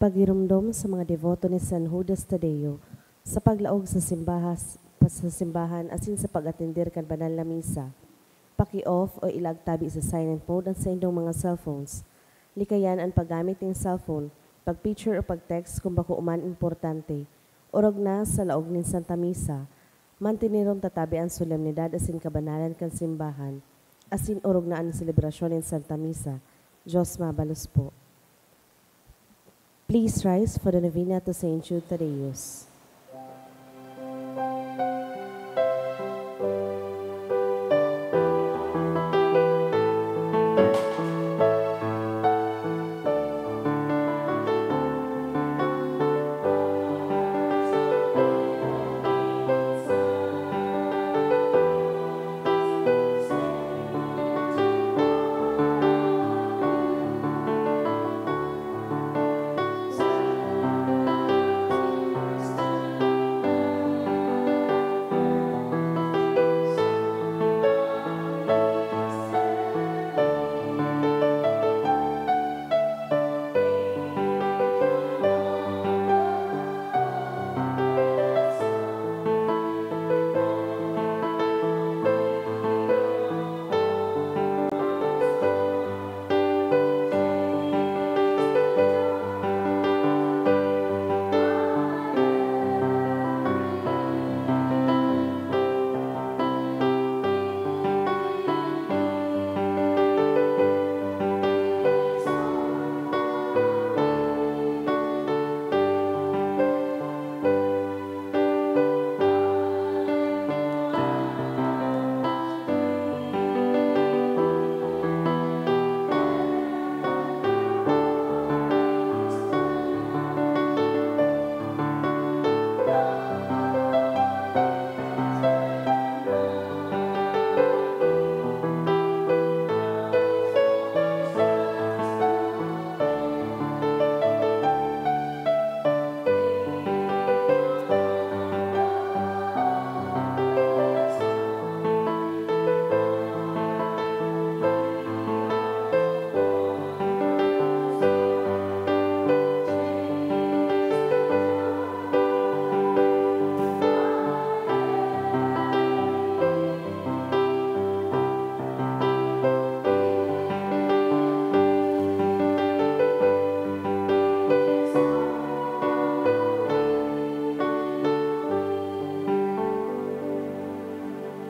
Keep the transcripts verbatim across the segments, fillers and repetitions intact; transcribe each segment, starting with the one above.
Pagiromdom sa mga deboto ni San Judas Tadeo sa paglaog sa simbahas, sa simbahan asin sa pag-atender kan banal na misa. Paki-off o ilagtabi sa silent mode an saindong mga cellphones. Likayan an paggamit nin cellphone, pag-picture o pag-text kun bako man importante. Orog na sa laog nin Santa Misa, manteneron tatabi an solemnidad asin kabanalan kan simbahan, asin orog na an selebrasyon nin Santa Misa. Dios mabalos po. Please rise for the novena to Saint Jude Thaddeus.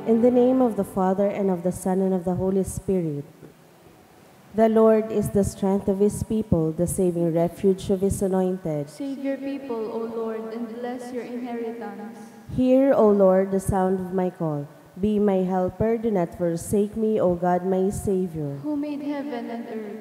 In the name of the Father, and of the Son, and of the Holy Spirit. The Lord is the strength of his people, the saving refuge of his anointed. Save your people, O Lord, and bless your inheritance. Hear, O Lord, the sound of my call. Be my helper, do not forsake me, O God, my Savior. Who made heaven and earth.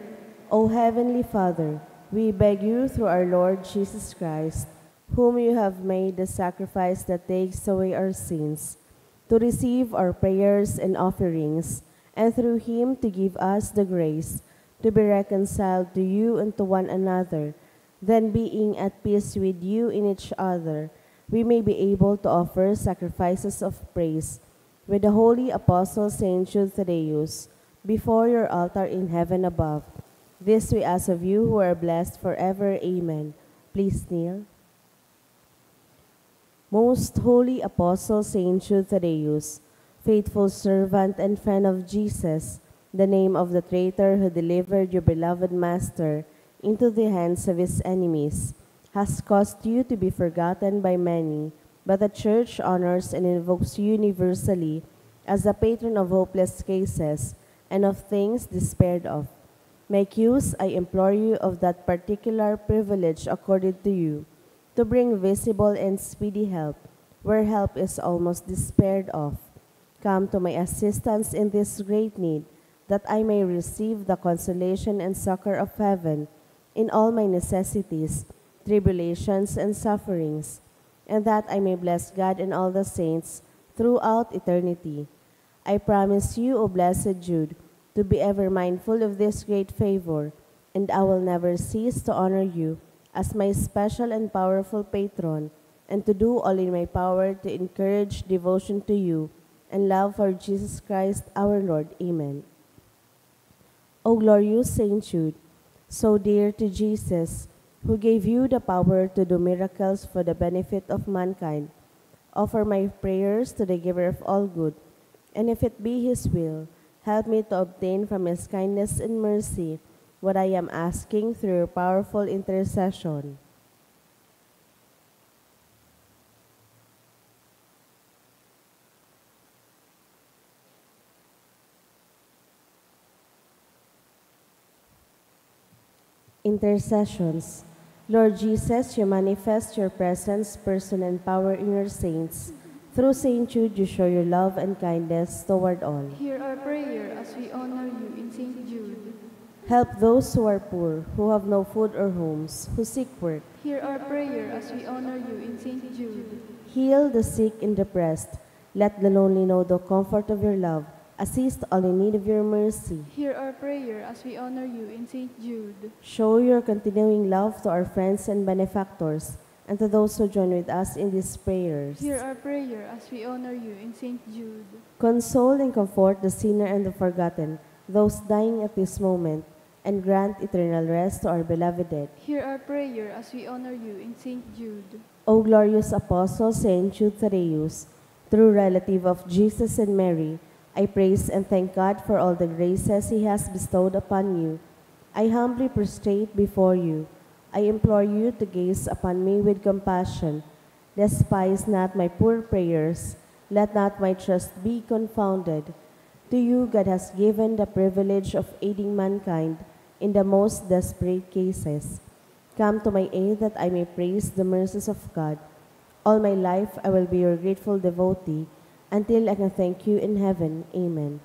O Heavenly Father, we beg you through our Lord Jesus Christ, whom you have made the sacrifice that takes away our sins, to receive our prayers and offerings, and through him to give us the grace to be reconciled to you and to one another. Then, being at peace with you in each other, we may be able to offer sacrifices of praise with the holy apostle Saint Jude Thaddeus before your altar in heaven above. This we ask of you who are blessed forever. Amen. Please kneel. Most holy apostle Saint Jude Thaddeus, faithful servant and friend of Jesus, the name of the traitor who delivered your beloved Master into the hands of his enemies, has caused you to be forgotten by many, but the Church honors and invokes you universally as the patron of hopeless cases and of things despaired of. Make use, I implore you, of that particular privilege accorded to you, to bring visible and speedy help where help is almost despaired of. Come to my assistance in this great need, that I may receive the consolation and succor of heaven in all my necessities, tribulations, and sufferings, and that I may bless God and all the saints throughout eternity. I promise you, O blessed Jude, to be ever mindful of this great favor, and I will never cease to honor you as my special and powerful patron, and to do all in my power to encourage devotion to you and love for Jesus Christ our Lord. Amen. O glorious Saint Jude, so dear to Jesus, who gave you the power to do miracles for the benefit of mankind, offer my prayers to the Giver of all good, and if it be His will, help me to obtain from His kindness and mercy what I am asking through your powerful intercession. Intercessions. Lord Jesus, you manifest your presence, person, and power in your saints. Through Saint Jude, you show your love and kindness toward all. Hear our prayer as we honor you in Saint Jude. Help those who are poor, who have no food or homes, who seek work. Hear our prayer as we honor you in Saint Jude. Heal the sick and depressed. Let the lonely know the comfort of your love. Assist all in need of your mercy. Hear our prayer as we honor you in Saint Jude. Show your continuing love to our friends and benefactors, and to those who join with us in these prayers. Hear our prayer as we honor you in Saint Jude. Console and comfort the sinner and the forgotten, those dying at this moment, and grant eternal rest to our beloved dead. Hear our prayer as we honor you in Saint Jude. O glorious Apostle Saint Jude Thaddeus, true relative of Jesus and Mary, I praise and thank God for all the graces He has bestowed upon you. I humbly prostrate before you. I implore you to gaze upon me with compassion. Despise not my poor prayers. Let not my trust be confounded. To you God has given the privilege of aiding mankind in the most desperate cases. Come to my aid that I may praise the mercies of God. All my life I will be your grateful devotee until I can thank you in heaven. Amen.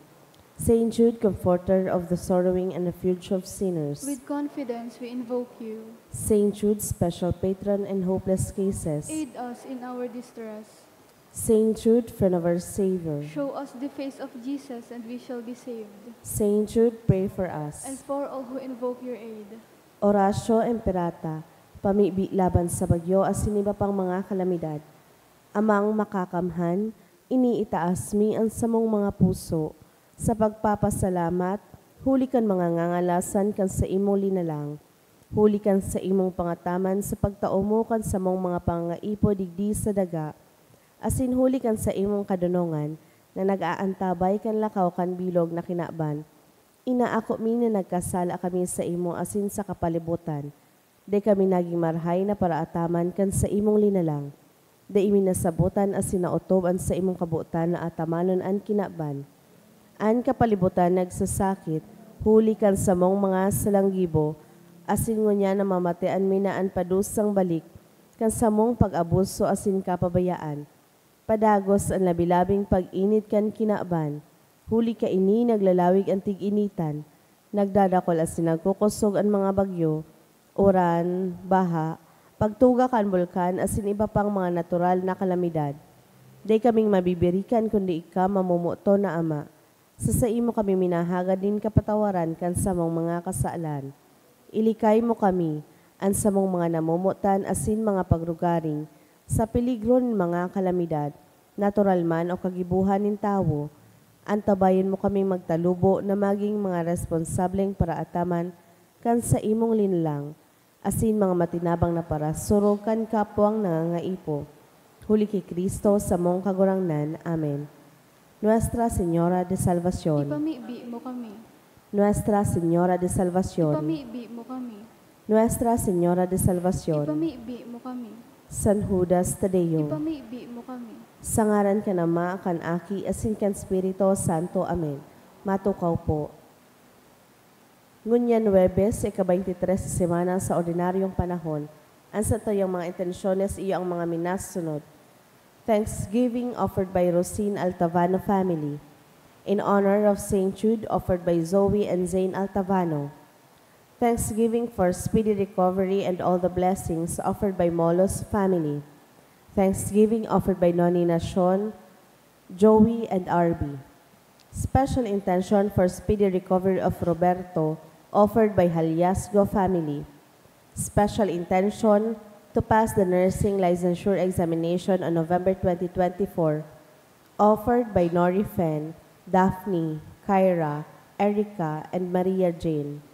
Saint Jude, comforter of the sorrowing and refuge of sinners. With confidence we invoke you. Saint Jude, special patron in hopeless cases. Aid us in our distress. Saint Jude, friend of our Savior. Show us the face of Jesus and we shall be saved. Saint Jude, pray for us. And for all who invoke your aid. Oratio Imperata, pamibi laban sa bagyo asin iba pang mga kalamidad. Amang Makakamhan, iniitaas mi an samong mga puso sa pagpapasalamat huli kan mga ngangalasan kan saimong linalang, huli kan saimong pangataman sa pagtao mo kan samong mga pangangaipo digdi sa daga, asin huli kan saimong kadonongan na nag-aantabay kan lakaw kan bilog na kinaban. Inaako mi na nagkasala kami saimo asin sa kapalibotan. Dai kami nagin marahay na paraataman kan saimong linalang. Dai mi nasabotan asin naotob an saimong kabotan na atamanon an kinaban. An kapalibotan nagsasakit huli kan samong mga salanggibo, asin ngunyan namamatean mi na an padusang balik kan samong pag-abuso asin kapabayaan. Padagos an labi-labing pag-init kan kinaban, huli kaini naglalawig an tig-initan, nagdadakol asin nagkukosog an mga bagyo, uran, baha, pagtuga kan bulkan asin iba pang mga natural na kalamidad. Dai kaming mabibirikan kundi ika, mamomoton na Ama. Sa saimo kami minahagad nin kapatawaran kan samong mga kasalan. Ilikay mo kami, an samong mga namomotan asin mga pagrugaring, sa peligro nin mga kalamidad, natural man o kagibohan nin tawo. Antabayan mo kaming magtalubo na magin mga responsableng paraataman kan saimong linalang, asin mga matinabang na parasurog kan kapwang nangangaipo. Huli ki Cristo, samong Kagurangnan. Amen. Nuestra Señora de Salvacion. Ipamibi mo kami. Nuestra Señora de Salvacion. Ipamibi mo kami. Nuestra Señora de Salvacion. Ipamibi mo kami. San Judas Tadeo. Ipamibi mo kami. Sa ngaran kan Ama, kan Aki, asin kan Espiritu Santo. Amen. Matukaw po. Ngunyan Huwebes, ika-baynte tres sa semana sa ordinaryong panahon. An satuyang mga intensyones iyo ang mga minasunod. Thanksgiving offered by Rosine Altavano family. In honor of Saint Jude, offered by Zoe and Zane Altavano. Thanksgiving for speedy recovery and all the blessings offered by Molos family. Thanksgiving offered by Noni Nacion, Joey, and Arby. Special intention for speedy recovery of Roberto, offered by Haliasgo family. Special intention to pass the nursing licensure examination on November twenty twenty-four, offered by Nori Fen, Daphne, Kyra, Erica, and Maria Jane.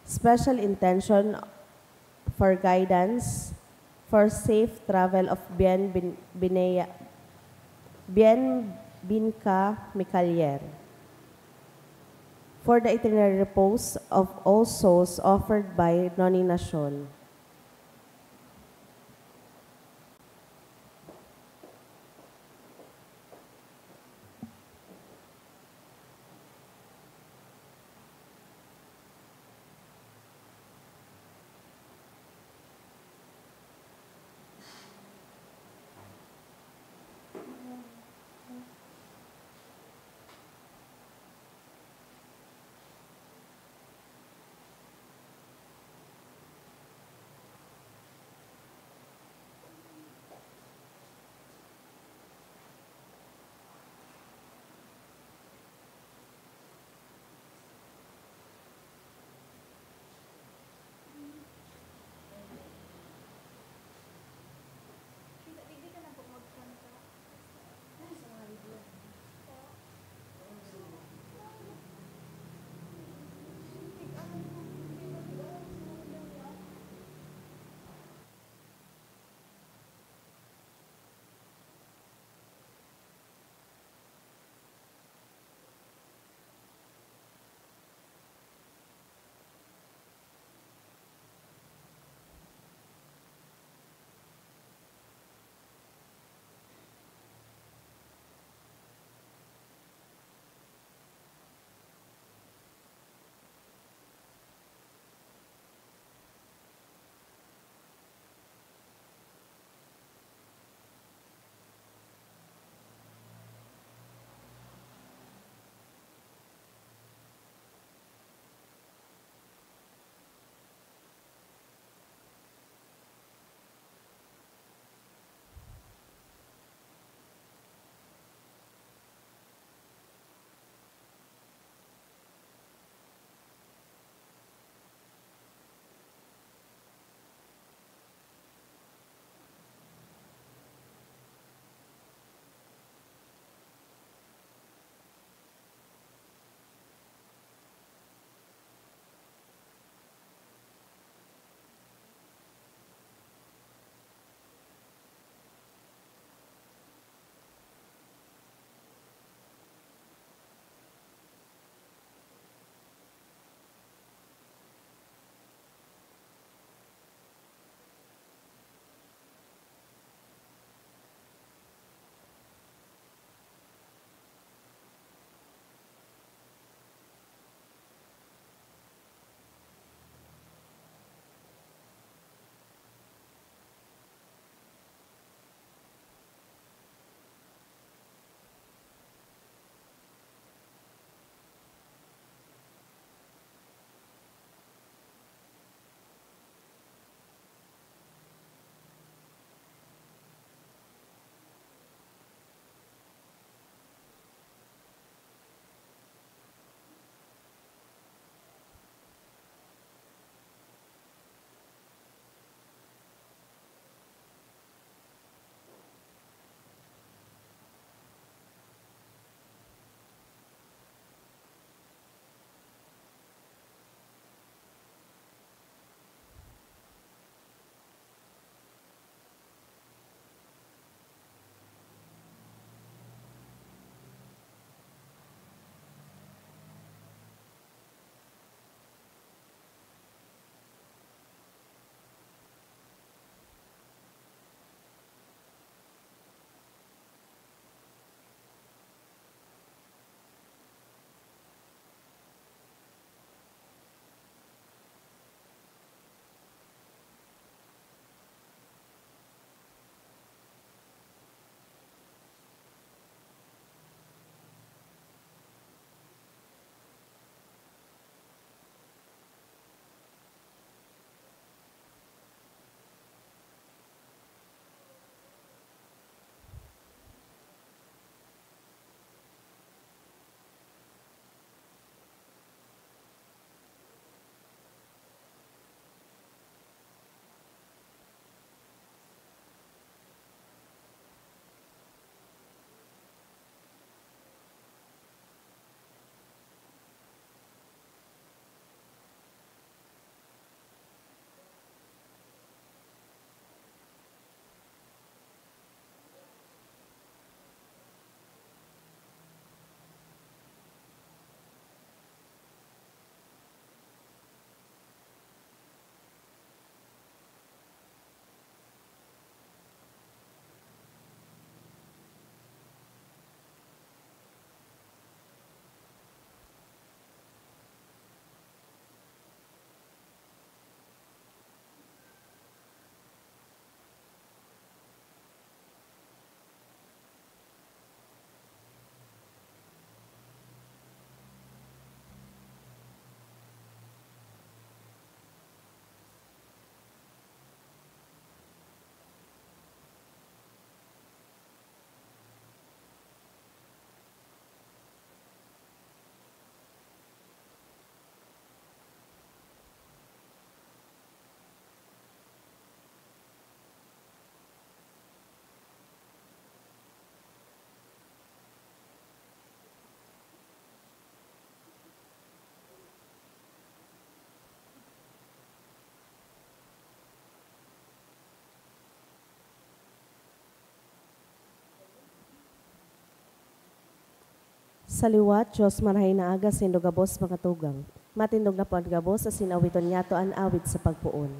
Special intention for guidance, for safe travel of Bien Bin-, Bineya-, Bien Binca Micalier, for the eternal repose of all souls offered by Noni Nacion. Sa liwat, Dios, marahay na aga saindo gabos, mga tugang. Matindog na po an gabos asin awiton niyato an awit sa pagpoon.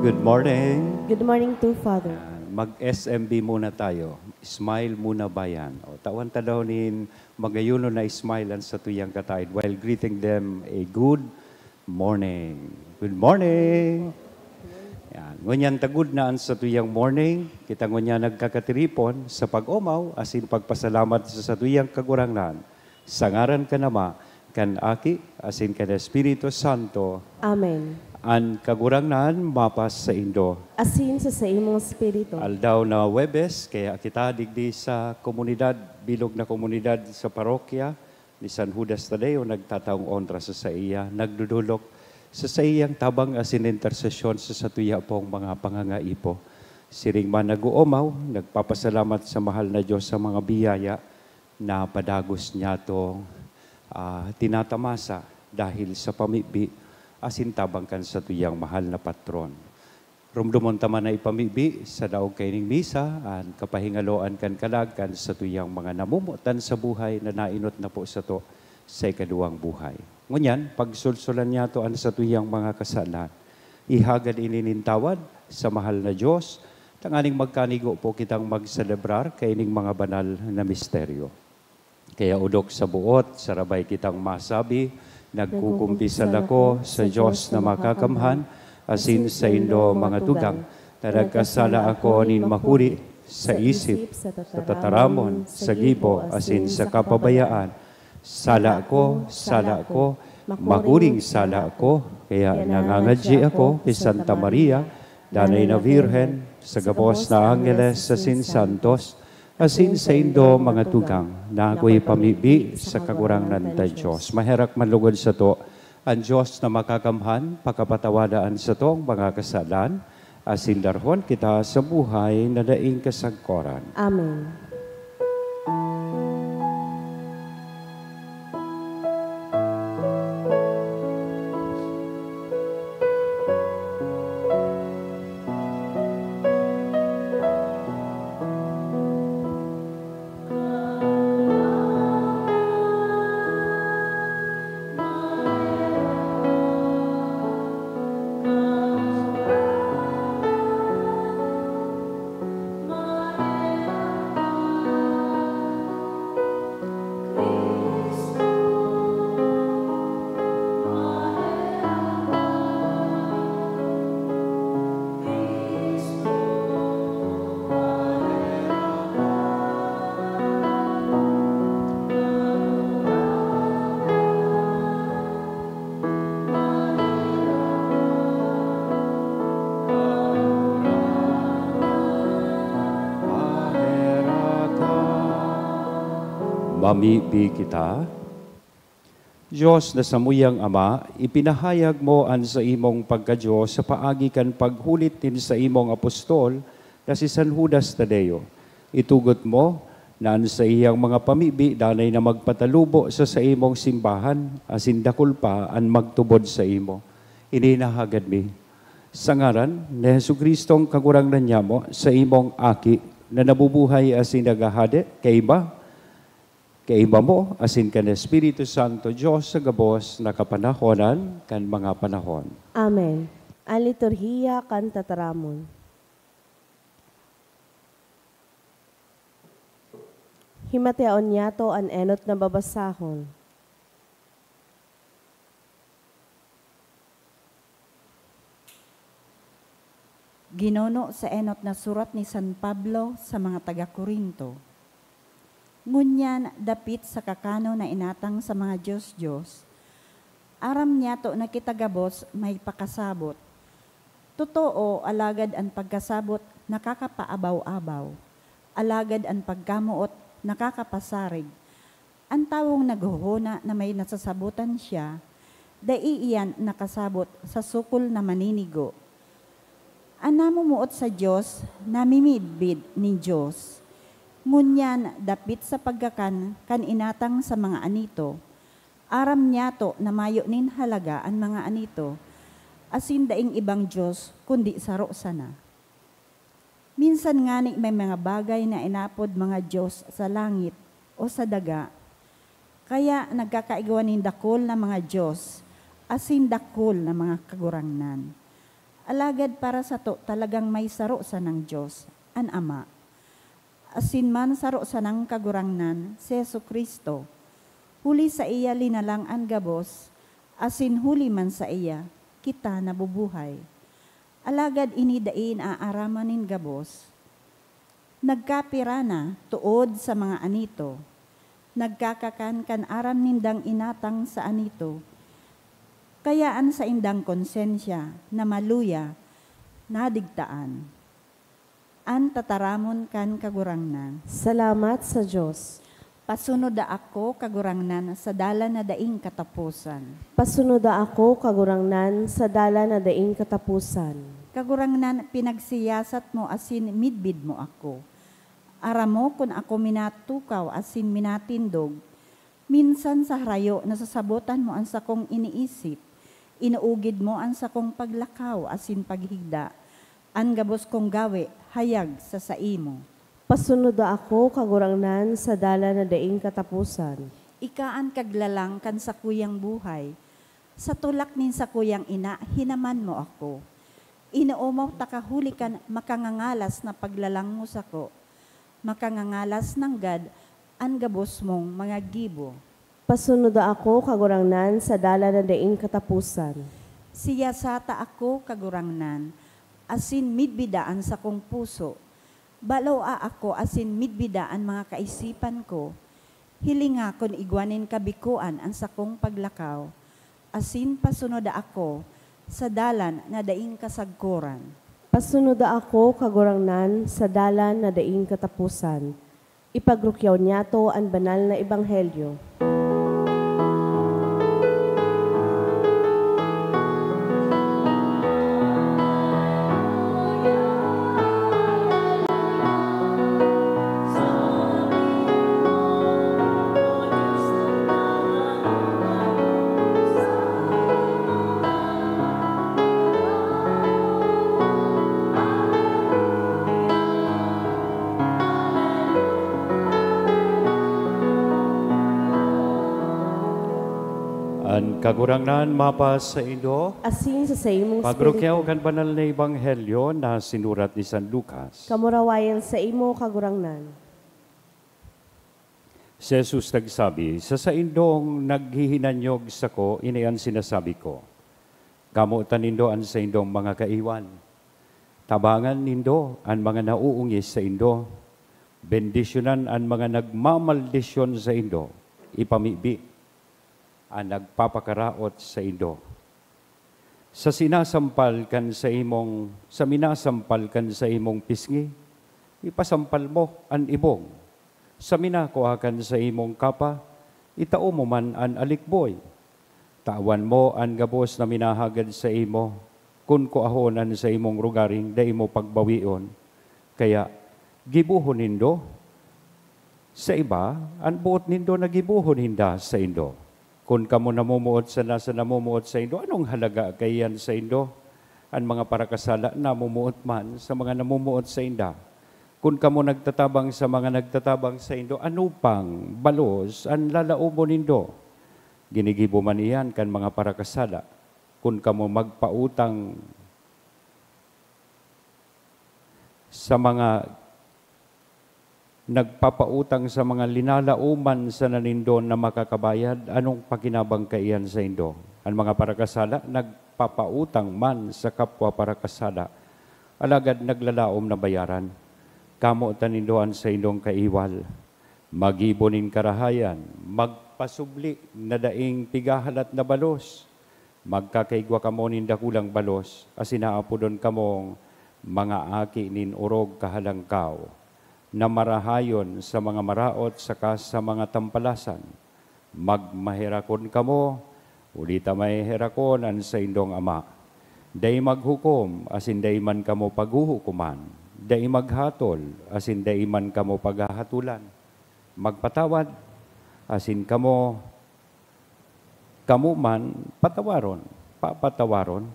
Good morning. Good morning too, Father. Yan. Mag-S M B muna tayo. Smile muna, bayan. O, tawan ta daw nin magayunon na smile an satuyang kataed while greeting them a good morning. Good morning. Yan. Ngunyan tagod na an satuyang morning, kita ngunyan nagkakatiripon sa pag-omaw asin pagpasalamat sa satuyang Kagurangnan. Sa ngaran kan Ama, kan Aki, asin kan Espiritu Santo. Amen. An Kagurangnan mapasaindo. Asin sa saimong espiritu. Aldaw na Huwebes, kaya kita digdi sa komunidad, bilog na komunidad sa parokya ni San Judas Tadeo, nagtataong onra sa saiya, nagdodolok sa saiyang tabang asin intersesyon sa satuya pong mga pangangaipo. Siring man nag-oomaw, nagpapasalamat sa mahal na Diyos sa mga biyaya na padagos niyatong, ah, tinatamasa dahil sa pamibi asin tabang kan satuyang mahal na patron. Rumdomon ta man na ipamibi sa daog kaining misa an kapahingaloan kan kalag kan satuyang mga namomotan sa buhay na nainot na po sato sa ikaduwang buhay. Ngunyan, pagsulsulan niyato an satuyang mga kasalan. Ihagad ini nin tawad sa mahal na Diyos, tanganing magkanigo po kitang magselebrar kaining mga banal na misteryo. Kaya odok sa buot, sarabay kitang masabi, nagkukumpisal ako sa Diyos na makakamhan, asin saindo, mga tugang, na nagkasala ako nin makuri, sa isip, sa tataramon, sa gibo, asin sa kapabayaan. Sala ko, sala ko, makuring sala ko, kaya nangangadyi ako ki Santa Maria, Danay na Birhen, sa gabos na angheles asin santos, asin saindo, mga tugang, na ako'y pamibi sa Kagurangnan ta Diyos. Maherak man lugod sato an Diyos na makakamhan, pakapatawada an satong mga kasalan, asin darhon kita sa buhay na daing kasagkoran. Amen. Mamibi kita. Diyos na samuyang Ama, ipinahayag mo an saimong pagka-Diyos sa paagi kan paghulit nin saimong apostol na si San Judas Tadeo. Itugot mo na an saiyang mga pamibi danay na magpatalubo sa saimong simbahan, asin dakul pa an magtubod saimo. Ini nahagad mi. Sa ngaran ni Jesu-Cristong Kagurangnan nyamo, saimong Aki, na nabubuhay asin naghahade kaiba, kaiba mo, asin kan Espiritu Santo, Diyos sa gabos na kapanahonan kan mga panahon. Amen. An liturhiya kan tataramon. Himateaon niyato an enot na babasahon. Ginuno sa enot na surat ni San Pablo sa mga taga Corinto. Ngunyan, dapit sa kakanon na inatang sa mga dios-dios, Aram niyato na kita gabos may pakasabot. Totoo, alagad an pagkasabot nakakapaabaw-abaw, alagad an pagkamoot nakakapasarig. An tawong naghohona na may nasasabotan siya, dai iyan nakasabot sa sukol na maninigo. An namomoot sa Dios, namimidbid nin Dios. Ngunyan, dapit sa pagkakan kan inatang sa mga anito, aram niyato na mayo nin halaga an mga anito, asin daing ibang Dios kundi saro sana. Minsan ngani may mga bagay na inapod mga dios sa langit o sa daga, kaya nagkakaigwa nin dakul na mga dios asin dakul na mga kagurangnan. Alagad para sato talagang may saro sanang Dios, an Ama, asin man saro sanang Kagurangnan, si Jesu-Cristo. Huli saiya linalang an gabos, asin huli man saiya, kita nabubuhay. Alagad ini dai naaaraman nin gabos. Nagkapira na tubod sa mga anito. Nagkakakan kan aram nindang inatang sa anito. Kaya an saindang konsensya na maluya, nadigtaan. An tataramon kan Kagurangnan. Salamat sa Dios. Pasunoda ako, Kagurangnan, sa dalan na daing kataposan. Pasunoda ako, Kagurangnan, sa dalan na daing kataposan. Kagurangnan, pinagsiyasat mo asin midbid mo ako. Aram mo kun ako minatukaw asin minatindog. Minsan sa harayo nasasabotan mo an sakong iniisip. Inuugid mo an sakong paglakaw asin paghigda. An gabos kong gawe hayag sa saimo. Pasunoda ako, Kagurangnan, sa dalan na daing kataposan. Ika an kaglalang kan sakuyang buhay. Sa tulak nin sakuyang ina, hinaman mo ako. Inoomaw taka huli kan makangangalas na paglalang mo sako. Makangangalas nanggad an gabos mong mga gibo. Pasunoda ako, Kagurangnan, sa dalan na daing kataposan. Siyasata ako, Kagurangnan, asin midbida an sakong puso. Baloa ako asin midbida an mga kaisipan ko. Hilinga kun igwa nin kabikoan an sakong paglakaw, asin pasunoda ako sa dalan na daing kasagkoran. Pasunoda ako, Kagurangnan, sa dalan na daing kataposan. Ipagrukyaw niyato an banal na ebanghelyo. An Kagurangnan mapasaindo. Asin sa saimong Pagrukyaw espiritu. Kan banal na ebanghelyo na sinurat ni San Lucas. Kamurawayan saimo, Kagurangnan. Si Jesus nagsabi, "Sa saindong naghihinanyog sako, ini an sinasabi ko: Kamotan nindo an saindong mga kaiwal. Tabangan nindo an mga nauungis saindo. Bendisyonan an mga nagmamaldisyon saindo. Ipamibi an nagpapakaraot saindo. Sa sinasampal kan saimong, sa minasampal kan saimong pisngi, ipasampal mo an ibong. Sa minakua kan saimong kapa, itao mo man an alikboy. Tawan mo an gabos na minahagad saimo, kun kuahon an saimong rogaring dai mo pagbawion. Kaya, gibohon nindo sa iba an boot nindo na gibohon ninda saindo. Kun kamo namumuot sana sa namumuot saindo, anong halaga kaiyan saindo? An mga parakasala namumuot man sa mga namumuot sainda. Kun kamo nagtatabang sa mga nagtatabang saindo, ano pang balos an lalaomon nindo? Ginigibo man iyan kan mga parakasala. Kun kamo magpautang sa mga nagpapautang sa mga linalaoman sana nindo na makakabayad, anong pakinabang kaiyan saindo? An mga parakasala nagpapautang man sa kapwa parakasala, alagad naglalaom na bayaran. Kamotan nindo an saindong kaiwal. Magibo nin karahayan, magpasubli na daing pigahalat na balos, Magkakaigwa kamo nin dakulang balos, asin aapodon kamong mga aki nin orog kahalangkaw, na marahayon sa mga maraot saka sa mga tampalasan. Magmaherakon kamo, huli ta maheherakon an saindong Ama. Dai maghukom, asin dai man kamo paghuhukoman. Dai maghatol, asin dai man kamo paghahatolan. Magpatawad, asin kamo, kamo man patawaron, papatawaron.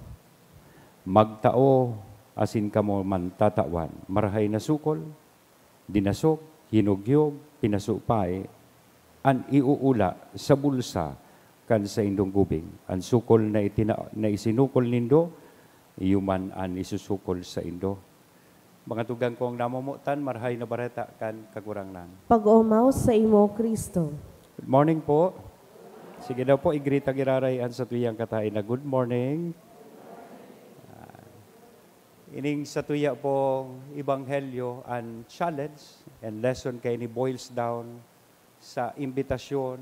Magtao, asin kamo man tatawan. Marahay na sukol, dinasok, hinugyog, pinasupay, an iuula sa bulsa kan saindong gubing. An sukol na itina-, na isinukol nindo, iyo man an isusukol saindo. Mga tugang kong namomotan, Marahay na Bareta kan Kagurangnan. Pag-omaw sa imo, Cristo. Good morning po. Sige daw po, i-greet ta giraray an satuyang kataed na good morning. Ah, ining satuya pong ebanghelyo, an challenge and lesson kaini boils down sa imbitasyon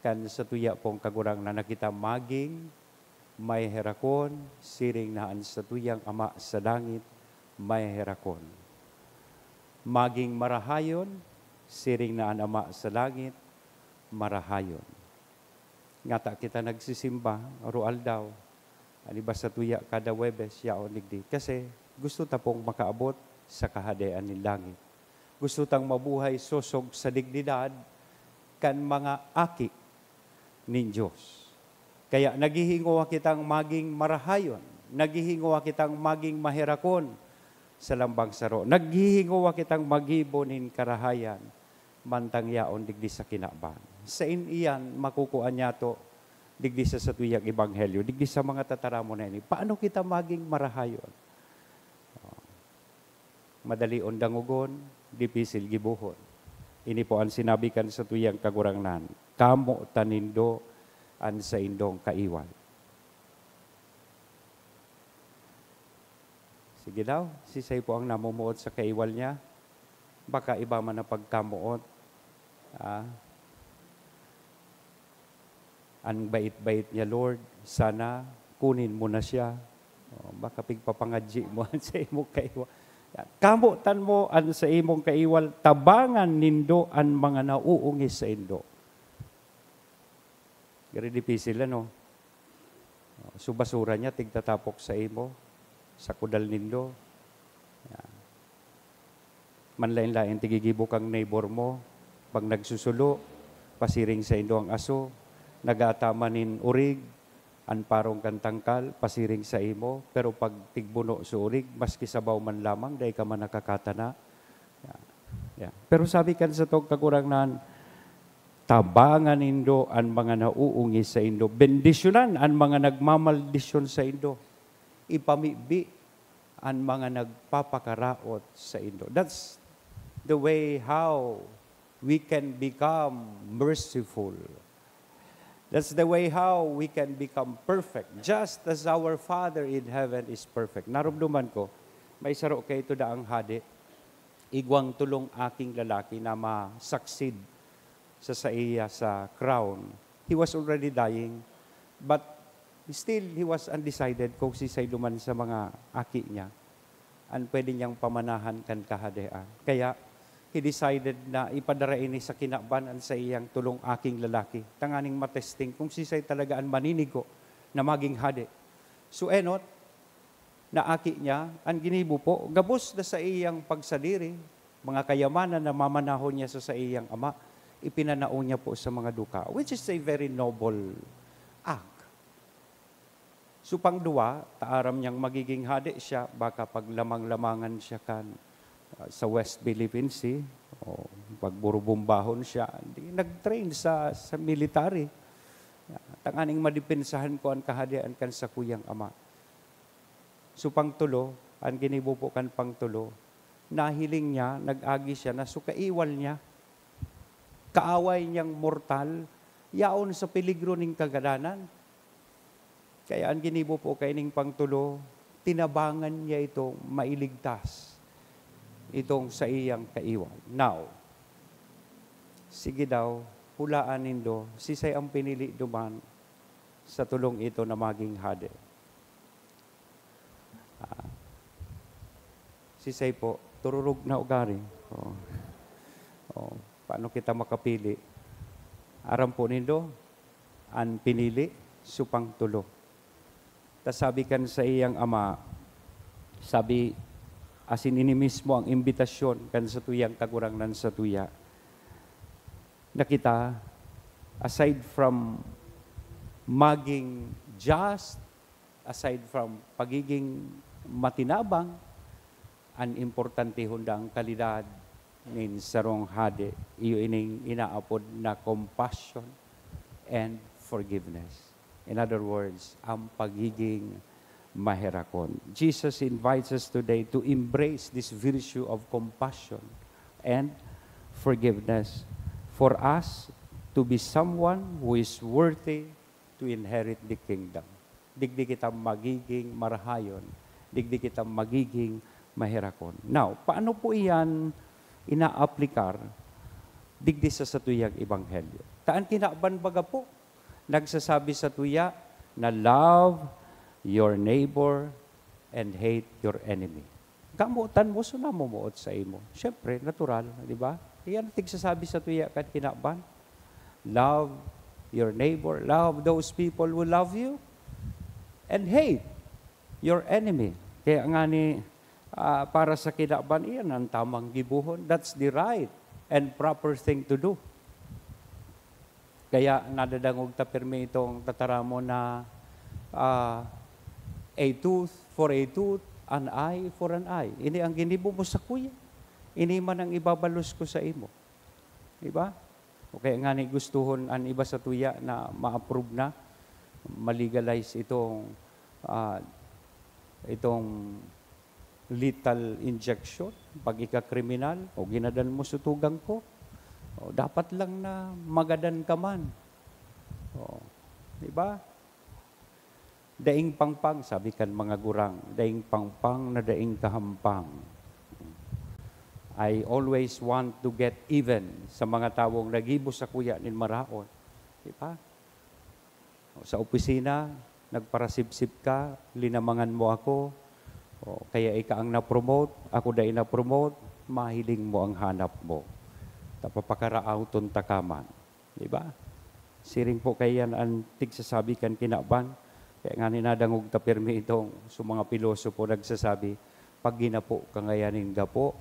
kan satuya pong Kagurangnan na kita maging maheherakon, siring na an satuyang Ama sa langit maheherakon. Maging marahayon, siring na an Ama sa langit marahayon. Ngata kita nagsisimba aroaldaw, an iba satuya kada Huwebes, yaon digdi. Kasi gusto ta pong makaabot sa Kahadean nin langit. Gusto tang mabuhay sosog sa dignidad kan mga aki nin Dios. Kaya naghihingowa kitang maging marahayon, naghihingowa kitang maging maherakon sa lambang saro. Naghihingowa kitang maggibo nin karahayan, mantang yaon digdi sa kinaban. Sain iyan makukua niyato digdi sa satuyang ebanghelyo, digdi sa mga tataramon na ini? Paano kita maging marahayon? Madalion dangogon, dipisil gibohon. Ini po an sinabi kan satuyang Kagurangnan, "Kamotan nindo an saindong kaiwal." Sige daw, sisay po ang namumuot sa kaiwal niya? Baka iba man ang pagkamoot. Ah, an bait-bait niya, Lord, sana kunin mo na siya. Oh, baka pigpapangadyi mo an sa imong kaiwal. Kamotan mo an sa imong kaiwal, tabangan nindo an mga nauungis saindo. Very dipisil, ano? So, basura niya, tigtatapok sa imo, sa kudal nindo. Yan. Manlaen-laen, tigigibo kang neighbor mo. Pag nagsusulo, pasiring saindo ang aso. Nag-aataman nin urig, an parong kan tangkal, pasiring sa imo. Pero pag tigbuno sa urig, maski sabaw man lamang, dai ka man nakakatana. Yeah. Yeah. Pero sabi kan satong Kagurangnan, "Tabangan nindo an mga nauungis saindo. Bendisyonan an mga nagmamaldisyon saindo. Ipamibi an mga nagpapakaraot saindo." That's the way how we can become merciful. That's the way how we can become perfect, just as our Father in heaven is perfect. Narumduman ko, may saro kaito daang hade, igwang tolong aking lalaki na ma-succeed sa saiya sa crown. He was already dying, but still, he was undecided kung sisay duman sa mga aki niya an pwede niyang pamanahan kan kahadean. Kaya, he decided na ipadara ini sa kinaban an saiyang tolong aking lalaki, tanganing matesting kung sisay talaga an maninigo na maging hade. So, enot na aki niya, an ginibo po, gabos na saiyang pagsadiri, mga kayamanan na mamanahon niya sa saiyang ama, ipinanao niya po sa mga duka, which is a very noble act. So, pangduwa, ta aram niyang magiging hade siya, baka paglamang-lamangan siya kan, ah, sa West Philippine Sea, o pagburubombahon siya, di, nag-train sa, sa military. Tanganing madepensahan ko an kahadean kan sakuyang ama. So, pangtulo, an ginibo po kan pangtulo, nahiling niya, nag-agi siya na so kaiwal niya, kaaway niyang mortal, yaon sa peligro nin kagadanan. Kaya an ginibo po kaining pangtulo, tinabangan niya itong mailigtas itong saiyang kaiwal. Now, sige daw, hulaan nindo, sisay ang pinili duman sa tulong ito na maging hade. Ah, si Sey po, tururog na ugari. Oh. Oh, paano kita makapili? Aram po nindo, an pinili, supang tulo. Ta sabi kan saiyang ama, sabi, asin ini mismo ang imbitasyon kan satuyang Kagurangnan satuya, na kita, aside from maging just, aside from pagiging matinabang, an importantehon daa an kalidad nin sarong hade, iyo ining inaapod na compassion and forgiveness. In other words, ang pagiging maherakon. Jesus invites us today to embrace this virtue of compassion and forgiveness for us to be someone who is worthy to inherit the kingdom. Digdi kita magiging marahayon, digdi kita magiging maherakon. Now, paano po iyan inaaplikar digdi sa satuyang ebanghelyo? Ta an kinaban baga po, nagsasabi satuya na, "Love your neighbor and hate your enemy." Kamotan mo, so namomoot sa imo. Siyempre, natural, di ba? Iyan ang tigsasabi satuya kan kinaban. Love your neighbor, love those people who love you, and hate your enemy. Kaya nga ni, ah, para sa kinaban, iyan ang tamang gibohon. That's the right and proper thing to do. Kaya nadadangog ta pirmi itong tataramon na, ah, "A tooth for a tooth, an eye for an eye." Ini ang ginibo mo sakuya, ini man ang ibabalos ko sa imo. Di ba? O kaya nga ni gustuhon an iba satuya na ma-approve na, ma-legalize itong, ah, itong lethal injection, pag ika kriminal, o ginadan mo sutugan ko, o dapat lang na magadan ka man. O, di ba? Daing pangpang, sabi kan mga gurang, daing pangpang na daing kahampang. I always want to get even sa mga tawong nagibo sakuya nin maraot. Di ba? O, sa opisina, nagparasipsip ka, linamangan mo ako, o kaya ika ang na-promote, ako dai na-promote, mahiling mo ang hanap mo. Ta papakaraawton ta ka man. Di ba? Siring po kaiyan an tigsasabi kan kinaban. Kaya nga ni nadangog ta pirmi itong sa mga pilosopo nagsasabi, "Pag ginapo ka ngayan nin gapo,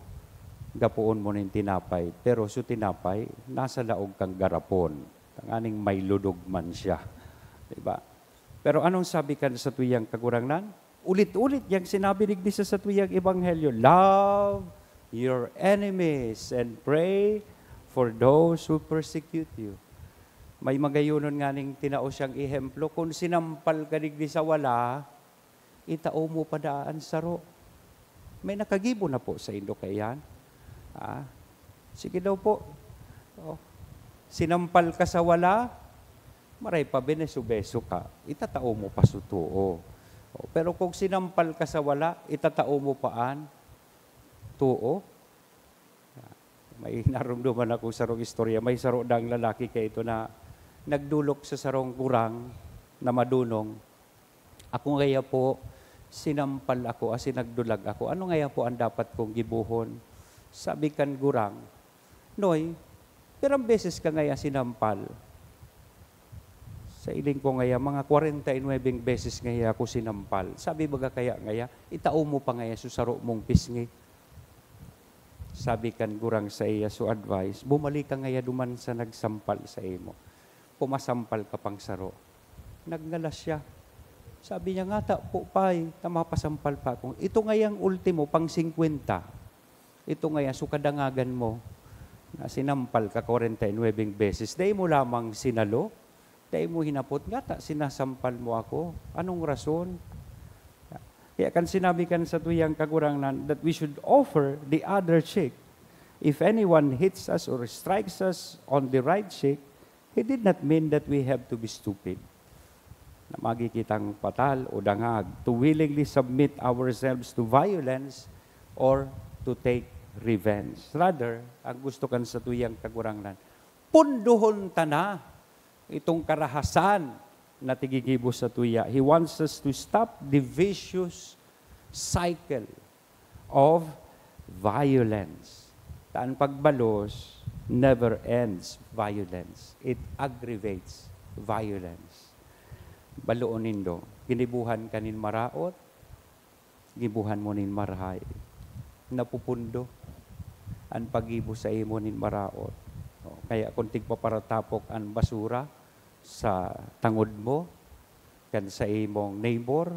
gapoon mo nin tinapay, pero su tinapay, nasa laog kang garapon, tanganing may ludog man siya." Di ba? Pero anong sabi kan satuyang Kagurangnan? Ulit-ulit yang sinabi digdi sa satuyang ebanghelyo, "Love your enemies and pray for those who persecute you." May magayonon nganing tinao siyang ehemplo, "Kun sinampal ka digdi sa wala, itao mo pa daa an saro." May nakagibo na po saindo kaiyan? Ah, sige daw po. Oh, sinampal ka sa wala, maray pa beneso-beso ka, itatao mo pa su too. Oh, pero kung sinampal ka sa wala, itatao mo pa an too. May narumduman ako sarong istorya. May saro daang lalaki kaito na nagdolok sa sarong gurang na madonong. "Ako ngaya po, sinampal ako, asin nagdulag ako. Ano ngaya po ang dapat kong gibohon?" Sabi kan gurang, "Noy, pirang beses ka ngaya sinampal?" "Sa hiling ko ngaya, mga kwarenta y nuwebeng beses ngaya ako sinampal." "Sabi baga kaya ngaya, itao mo pa ngaya su saro mong pisngi." Sabi kan gurang saiya, su advice, "Bumalik ka ngaya duman sa nagsampal saimo. Pumasampal ka pang saro." Nagngalas siya. Sabi niya, "Ngata po, Pay, ta mapasampal pa ako." "Ito ngayang ultimo, pang singkwenta. Ito ngaya, su kadangagan mo, na sinampal ka kwarenta y nuwebeng beses. Dai mo lamang sinalo? Dai mo hinapot, ngata sinasampal mo ako? Anong rason?" Kaya kan sinabi kan satuyang Kagurangnan that we should offer the other cheek. "If anyone hits us or strikes us on the right cheek, he did not mean that we have to be stupid." Na magi kitang patal o dangag, to willingly submit ourselves to violence or to take revenge. Rather, ang gusto kan satuyang Kagurangnan, pundohon ta na itong karahasan na tigigibo sa tuya. He wants us to stop the vicious cycle of violence. Ta an pagbalos never ends violence. It aggravates violence. Baloon nindo, ginibuhan ka nin maraot, gibuhan mo nin marahay. Napupundo an paggibo saimo nin maraot. O, kaya kun tigpaparatapok an basura sa tangod mo, kan saimong neighbor,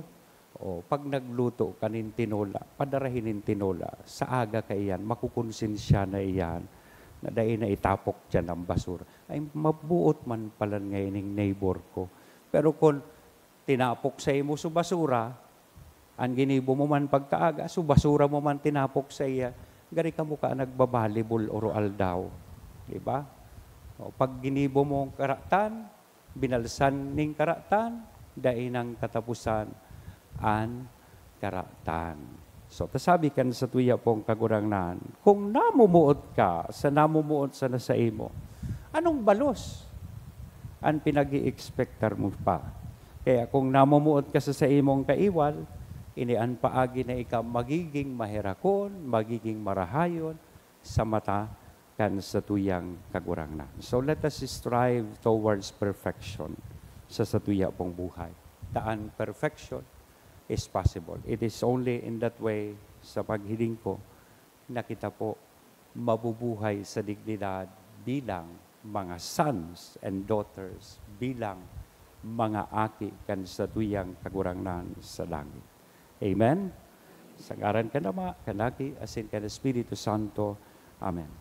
o pag nagluto ka nin tinola, padarahi nin tinola, sa aga kaiyan, makukonsensya na iyan na dai na itapok diyan an basura. Ay, mabuot man palan ngaining neighbor ko. Pero kun tinapok saimo so basura, an ginibo mo man pagkaaga, so basura mo man tinapok saiya, gari kamo ka nagbabalibol oro-aldaw. Di ba? O, pag ginibo mo ang karatan, binalsan ning karatan, dai nang kataposan an karatan. So, ta sabi kan satuya pong Kagurangnan, "Kung namumuot ka sa namumuot sana saimo, anong balos an pinag-i-ekspektar mo pa? Kaya kung namumuot ka sa saimong kaiwal, ini an paagi na ika magiging maherakon, magiging marahayon sa mata kan satuyang Kagurangnan." So, let us strive towards perfection sa satuya pong buhay. Ta an perfection is possible. It is only in that way, sa paghiling ko, na kita po mabubuhay sa dignidad bilang mga sons and daughters, bilang mga aki kan satuyang Kagurangnan sa langit. Amen? Sa ngaran kan Ama, kan Aki, asin kan Espiritu Santo. Amen.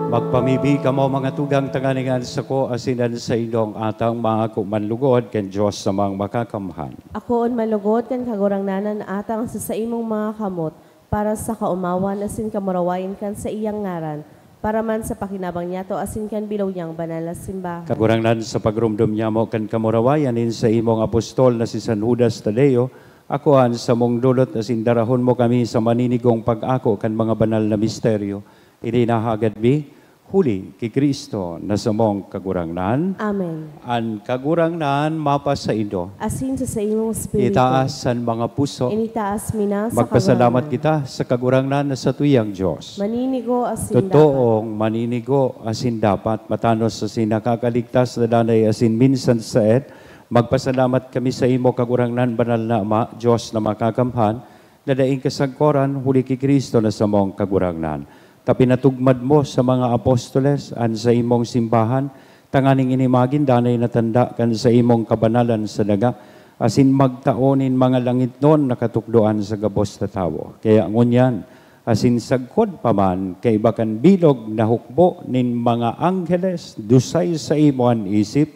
Magpamibi kamo, mga tugang, tanganing an sako asin an saindong atang maako man lugod kan Dios Amang Makakamhan. Akoon man lugod kan Kagurangnan an atang sa saimong mga kamot, para sa kaomawan asin kamurawayan kan saiyang ngaran, para man sa pakinabang niyato asin kan bilog niyang banal na simbahan. Kagurangnan, sa pagromdom nyamo kan kamurawayan nin saimong apostol na si San Judas Tadeo, akoa an samong dulot asin darahon mo kami sa maninigong pag-ako kan mga banal na misteryo. Ini nahagad mi, huli ki Cristo na samong Kagurangnan. Amen. An Kagurangnan mapasaindo. Asin sa saimong espiritu. Itaas an mga puso. Initaas mi na sa Magpasalamat Kagurangnan. Kita sa Kagurangnan na satuyang Dios. Maninigo asin Totoong dapat. Maninigo asin dapat, matanos asin nakakaligtas na danay asin minsan saet. Magpasalamat kami sa imo, Kagurangnan, banal na Ama, Dios na makakamhan, na daing kasagkoran huli ki Cristo na samong Kagurangnan. Ta pinatugmad mo sa mga apostoles an saimong simbahan, tanganing ini magin danay na tanda kan saimong kabanalan sa daga, asin magtao nin mga langitnon na katukdoan sa gabos na tawo. Kaya ngunyan, asin sagkod pa man, kaiba kan bilog na hukbo nin mga angheles, dusay saimo an isip,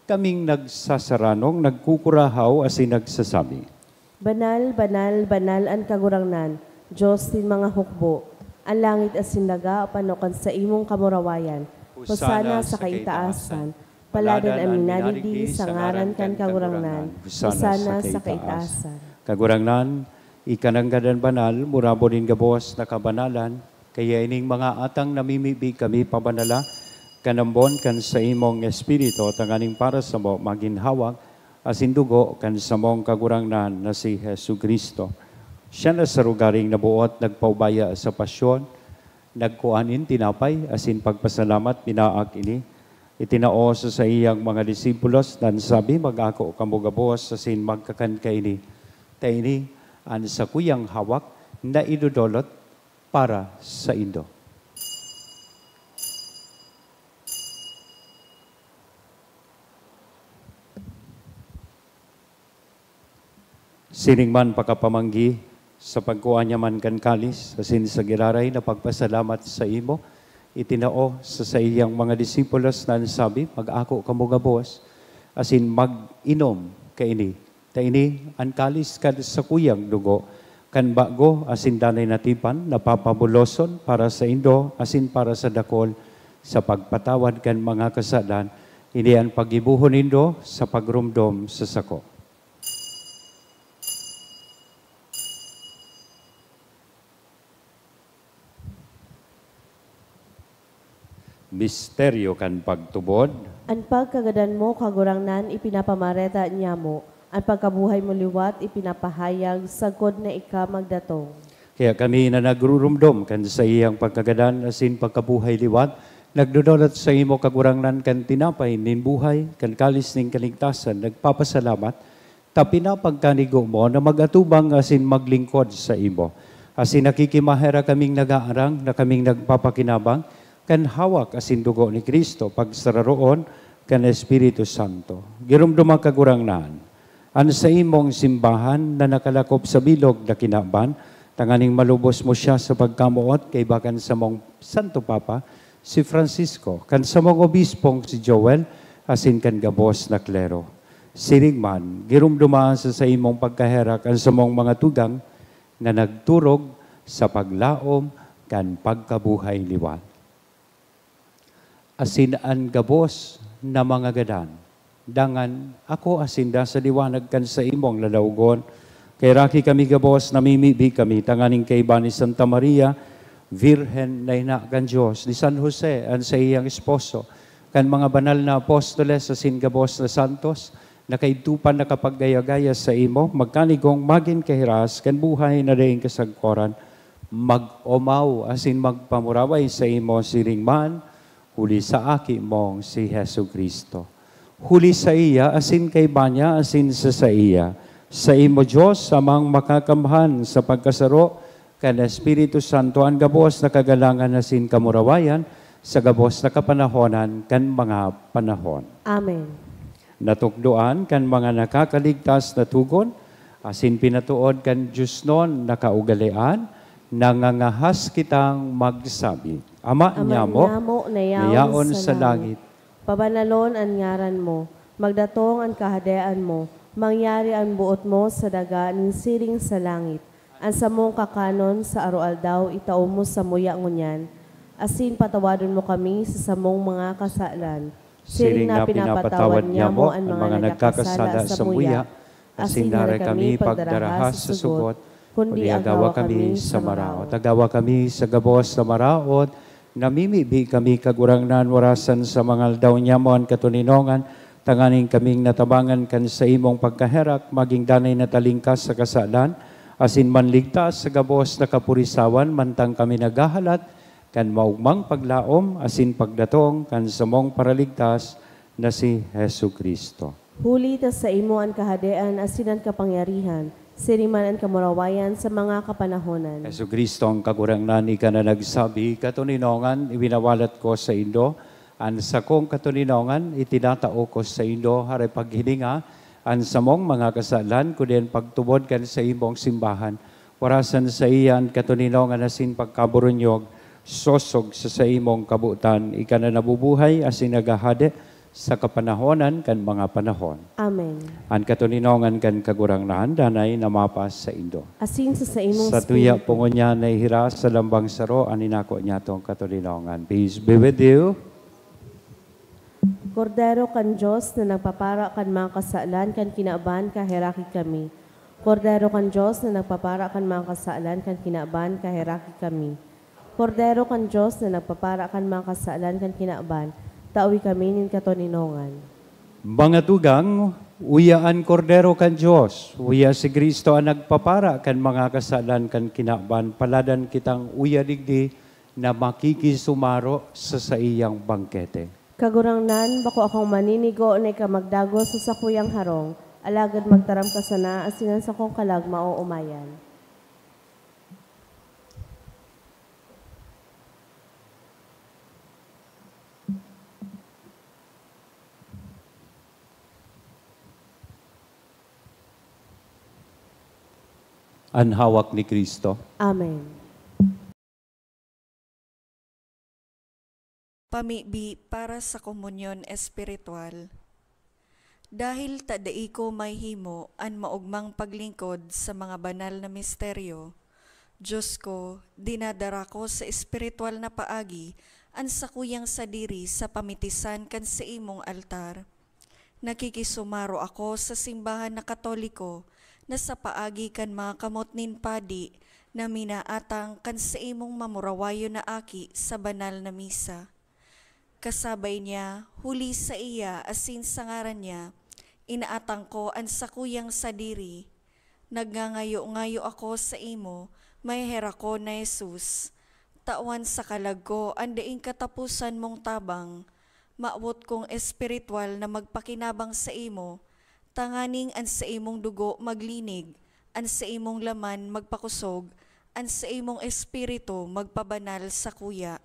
kaming nagsasaranong, nagkukurahaw, asin nagsasabi, Banal, banal, banal an Kagurangnan, Dios nin mga hukbo. An langit asin daga pano kan saimong kamurawayan. Hosana sa kaitaasan. Paladan an minadigdi sa ngaran kan Kagurangnan. Hosana sa kaitaasan. Kagurangnan, ika nanggad an banal, murabo nin gabos na kabanalan, kaya ining mga atang namimibi kami pabanala, kan ambon kan saimong Espiritu, tanganing para samo magin hawak asin dugo kan samong Kagurangnan na si Jesu-Cristo. Siya na sa rogaring naboot nagpaubaya sa pasyon, nagkua nin tinapay asin pagpasalamat, binaak ini, itinao sa saiyang mga disipulos, na an sabi, "Mag-ako kamo gabos asin magkakan kaini, ta ini an sakuyang hawak na idodolot para saindo." Siring man pakapamanggi, sa pagkua niya man kan kalis asin sa giraray na pagpasalamat saimo, itinao sa saiyang mga disipulos na an sabi, "Mag-ako kamo gabos asin mag-inom kaini, ta ini an kalis kan sakuyang dugo kan bago asin danay na tipan, na papabuloson para saindo asin para sa dakol sa pagpatawad kan mga kasalan. Ini an paggibohon nindo sa pagromdom sa sako." Misteryo kan pagtubod. An pagkagadan mo, Kagurangnan, ipinapamareta niamo. An pagkabuhay mo liwat, ipinapahayag sagkod na ika magdatong. Kaya kami na nagrurumdom kan saiyang pagkagadan asin pagkabuhay liwat, nagdodolot saimo, Kagurangnan, kan tinapay nin buhay, kan kalis nin kaligtasan, nagpapasalamat, ta pinapagkanigo mo na mag-atubang asin maglingkod saimo. Asin nakikimaherak kaming nag-aarang na kaming nagpapakinabang kan hawak asin dugo ni Cristo, pagsararoon kan Espiritu Santo. Giromdoma, Kagurangnan, an saimong simbahan na nakalakop sa bilog na kinaban, tanganing malubos mo siya sa pagkamoot kaiba kan samong Santo Papa, si Francisco, kan samong obispong si Joel, asin kan gabos na klero. Siring man, giromdoma sa saimong pagkaherak an samong mga tugang na nagturog sa paglaom kan pagkabuhay liwat. Asin an gabos na mga gadan, dangan akoa sinda sa liwanag kan saimong lalawgon. Kaheraki kami gabos, namimibi kami tanganing kaiba ni Santa Maria, Birhen na ina kan Dios, ni San Jose, an saiyang esposo, kan mga banal na apostoles asin gabos na santos, na kaidto pa nakapaggaya-gaya saimo, magkanigong magin kahiras kan buhay na daing kasagkoran, mag-omaw asin magpamuraway saimo siring man, huli sa Aki mong si Jesu-Cristo. Huli saiya, asin kaiba niya, asin sa saiya, saimo, Dios Amang Makakamhan, sa pagkasaro kan Espiritu Santo, an gabos na kagalangan asin kamurawayan, sa gabos na kapanahonan kan mga panahon. Amen. Natukdoan kan mga nakakaligtas na togon, asin pinatood kan diosnon na kaugalean, nangangahas kitang magsabi, Ama Ama nyamo, nyamo na na yaon yaon sa sa langit, langit, pabanalon an ngaran mo, magdatong an kahadean mo, mangyari an boot mo sa daga nin siring sa langit. An samong kakanon sa aroaldaw itao mo samuya ngunyan, asin patawadon mo kami sa samong mga kasalan, siring na pinapatawad nyamo an mga nagkakasala samuya, asin dai kami pagdaraha sa sugot, kundi agawa kami sa maraot. Agawa kami sa gabos na maraot, namimibi kami, Kagurangnan, warasan sa mga aldaw nyamo an katoninongan, tanganing kaming natabangan kan saimong pagkaherak, magin danay na talingkas sa kasalan, asin manligtas sa gabos na kapurisawan, mantang kami naghahalat kan maogmang paglaom asin pagdatong kan samong Paraligtas na si Jesu-Cristo. Huli ta saimo an kahadean asin an kapangyarihan, siring man an kamurawayan sa mga kapanahonan. Jesu-Cristo, an Kagurangnan, ika na nagsabi, "Katoninongan, iwinawalat ko saindo, an sakong katoninongan, itinatao ko saindo." Hare paghilinga an samong mga kasalan, kundi an pagtubod kan saimong simbahan. Warasan saiya an katoninongan asin pagkaburunyog, sosog sa saimong kabotan, ika na nabubuhay asin naghahade sa kapanahonan kan mga panahon. Amen. An katoninongan kan Kagurangnan danay na mapas saindo. Asin sa saimong Sa tuya espiritu. Po ngunyan na ihiras sa lambang saro an inako niyatong katoninongan. Peace be with you. Kordero kan Dios na nagpapara kan mga kasalan kan kinaban, kaheraki kami. Kordero kan Dios na nagpapara kan mga kasalan kan kinaban, kaheraki kami. Kordero kan Dios na nagpapara kan mga kasalan kan kinaban, Tawi kami nin katoninongan. Mga tugang, uya an Kordero kan Dios, uya si Cristo an nagpapara kan mga kasalan kan kinaban, paladan kitang uya digdi na makikisumaro sa saiyang bangkete. Kagurangnan, bako akong maninigo na ika magdagos sa sakuyang harong, alagad magtaram ka sana asin an sakong kalag maoomayan. An hawak ni Cristo. Amen. Pamibi para sa komunyon espiritual. Dahil ta dai ko mahimo an maogmang paglingkod sa mga banal na misteryo, Diyos ko, dinadara ko sa espiritual na paagi an sakuyang sadiri sa pamitisan kan saimong altar. Nakikisumaro ako sa simbahan na Katoliko na sa paagi kan mga kamot nin padi na minaatang kan saimong mamurawayon na aki sa banal na misa. Kasabay niya, huli saiya asin sa ngaran niya, inaatang ko an sakuyang sadiri. Nagngangayo-ngayo ako saimo, maheherak ko na Jesus. Tawan sa kalag ko an daing kataposan mong tabang. Mawot kong espiritual na magpakinabang saimo, tanganing an saimong dugo maglinig, an saimong laman magpakosog, an saimong espiritu magpabanal sakuya.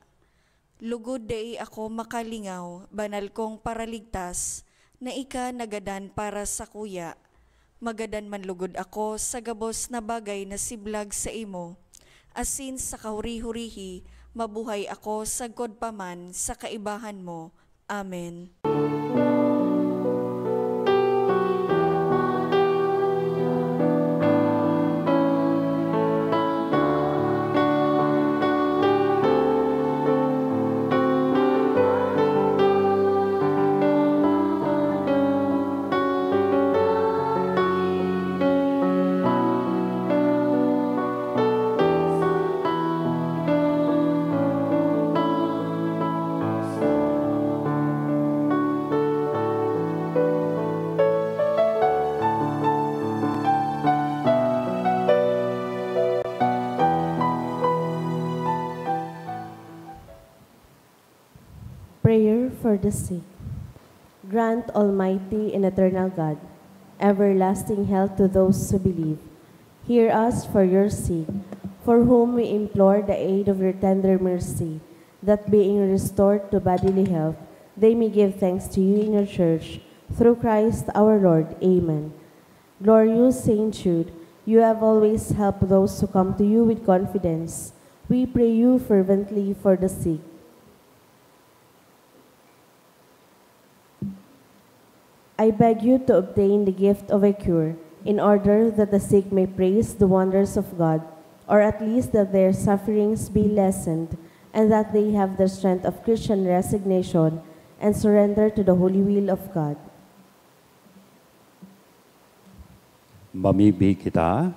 Lugod dai ako makalingaw, banal kong Paraligtas, na ika nagadan para sakuya. Magadan man lugod ako sa gabos na bagay na siblag saimo, asin sa kahuri-hurihi mabuhay ako sagkod pa man sa kaibahan mo. Amen. Prayer for the sick. Grant, Almighty and eternal God, everlasting health to those who believe. Hear us for your sake, for whom we implore the aid of your tender mercy, that being restored to bodily health, they may give thanks to you in your church, through Christ our Lord. Amen. Glorious Saint Jude, you have always helped those who come to you with confidence. We pray you fervently for the sick. I beg you to obtain the gift of a cure, in order that the sick may praise the wonders of God, or at least that their sufferings be lessened, and that they have the strength of Christian resignation and surrender to the holy will of God. Mamibi kita.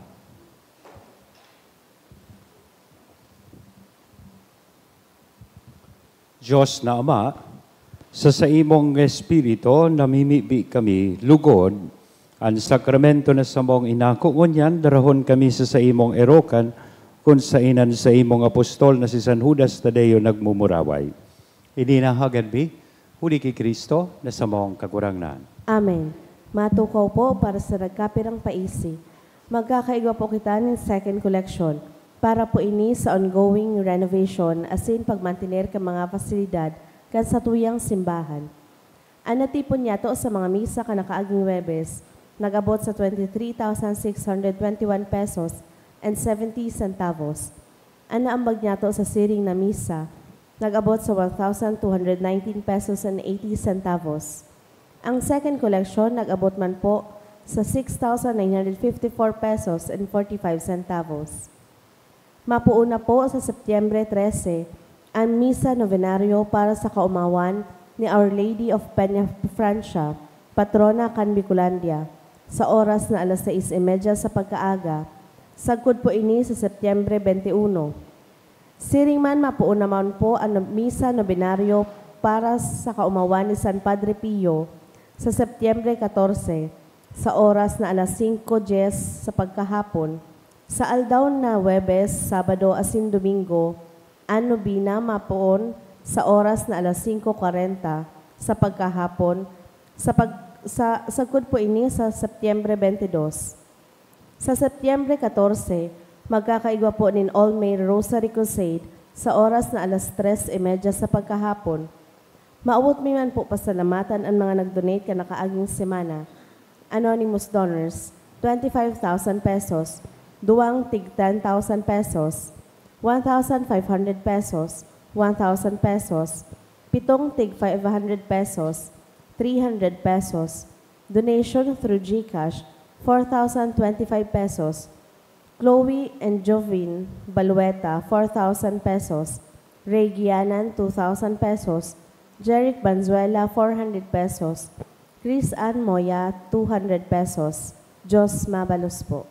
Dios na Ama, sa saimong Espiritu namimibi kami lugod an sakramento na samong inako, ngunyan darahon kami sa saimong erokan, kun saen an saimong apostol na si San Judas Tadeo nagmumuraway. Ini na hagad mi, huli ki Cristo na samong Kagurangnan. Amen. Matukaw po para sa nagkapirang paisi. Magkakaigwa po kita nin second collection. Para po ini sa ongoing renovation asin pagmantener kan mga pasilidad kan satuyang simbahan. An natipon niyato sa mga misa kan nakaaging Huwebes nag-abot sa twenty-three thousand six hundred twenty-one pesos and seventy centavos. An naambag niyato sa siring na misa nag-abot sa one thousand two hundred nineteen pesos and eighty centavos. Ang second collection nag-abot man po sa six thousand nine hundred fifty-four pesos and forty-five centavos. Mapoon na po sa Setyembre trese an Misa Novenario para sa kaomawan ni Our Lady of Peña Francia, patrona kan Bicolandia, sa oras na alas sais y media sa pagkaaga. Sagkod po ini sa Setyembre twenty-one. Siring man, mapoon naman po an Misa Novenario para sa kaumawan ni San Padre Pio sa Setyembre katorse, sa oras na alas singko dyes sa pagkahapon. Sa aldaw na Huwebes, Sabado asin Domingo, an nobena mapoon sa oras na alas singko kwarenta sa pagkahapon, sa pag-, sa, sagkod po ini sa Setyembre twenty-two. Sa Setyembre katorse, magkakaigwa po nin All May Rosary Crusade sa oras na alas tres y media sa pagkahapon. Maawot mi man po pasalamatan an mga nag-donate kan nakaaging semana. Anonymous donors, twenty-five thousand pesos, duwang tig ten thousand pesos, one thousand five hundred pesos, one thousand pesos, pitong tig five hundred pesos, three hundred pesos, donation through GCash, four thousand twenty-five pesos, Chloe and Jovin Balueta, four thousand pesos, Ray Gianan, two thousand pesos, Jeric Banzuela, four hundred pesos, Chris Ann Moya, two hundred pesos. Diyos mabalos po.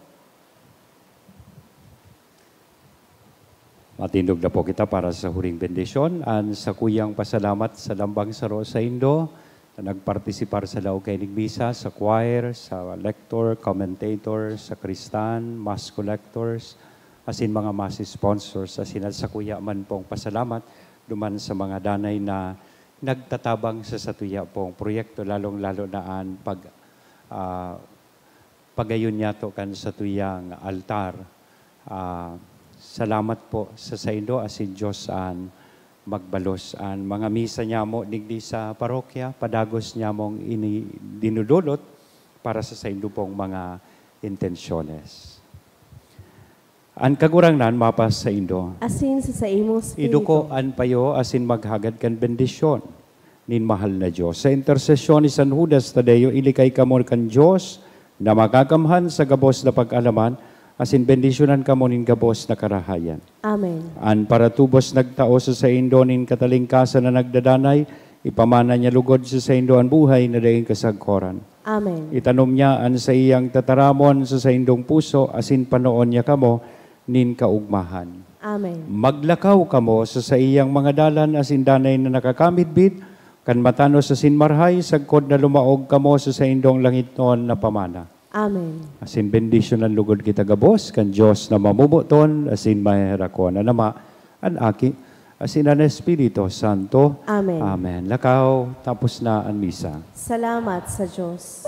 Matindog na po kita para sa huring bendisyon. An sakuyang pasalamat sa lambang saro saindo na nagpartisipar sa laog kaining misa, sa choir, sa lector, commentator, sakristan, mass collectors, asin mga mass sponsors, asin an sakuya man pong pasalamat duman sa mga danay na nagtatabang sa satuya pong proyekto, lalong-lalo na an pag, ah, pagayon niyato kan satuyang altar. Ah, salamat po sa saindo, asin Dios an magbalos. An mga misa niamo digdi sa parokya, padagos niamong ini dinudulot para sa saindo pong mga intensyones. An Kagurangnan mapasaindo. Asin sa saimong espiritu. Iduko an payo asin maghagad kan bendisyon nin mahal na Dios. Sa intersesyon ni San Judas Tadeo, ilikay kamo kan Dios na Makakamhan sa gabos na pag-alaman, asin bendisyonan kamo nin gabos na karahayan. Amen. An paratubos nagtao sa saindo nin katalingkasan na nagdadanay, ipamana niya lugod sa saindo an buhay na daing kasagkoran. Amen. Itanom niya an saiyang tataramon sa saindong puso, asin panoon niya kamo nin kaogmahan. Amen. Maglakaw kamo sa saiyang mga dalan asin danay na nakakamidbid, kan matanos asin marhay, sagkod na lumaog kamo sa saindong langitnon na pamana. Amen. Asin bendisyonan lugod kita gabos kan Dios na mamoboton asin maheherakon, an Ama, an Aki, asin an Espiritu Santo. Amen. Amen. Lakaw, tapos na an misa. Salamat sa Dios.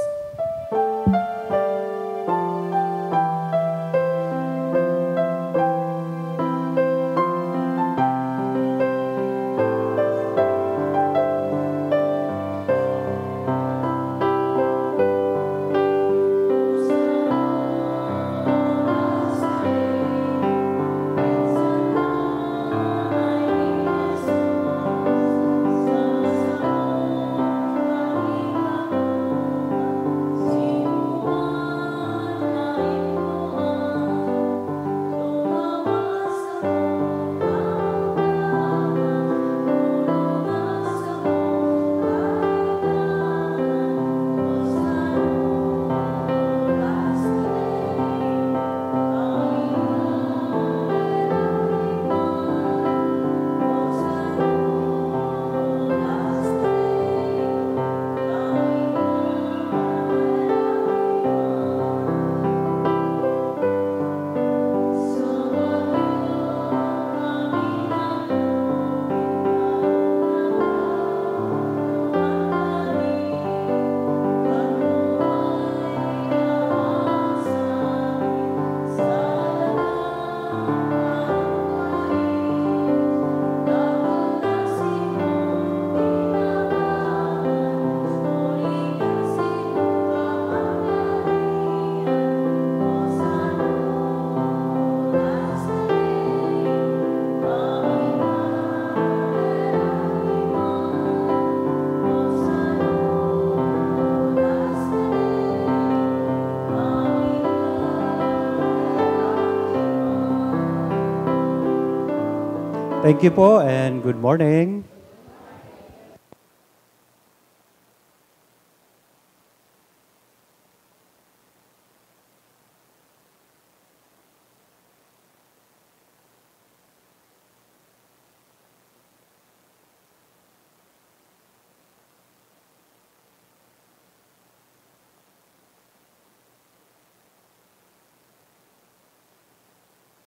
Thank you po and good morning.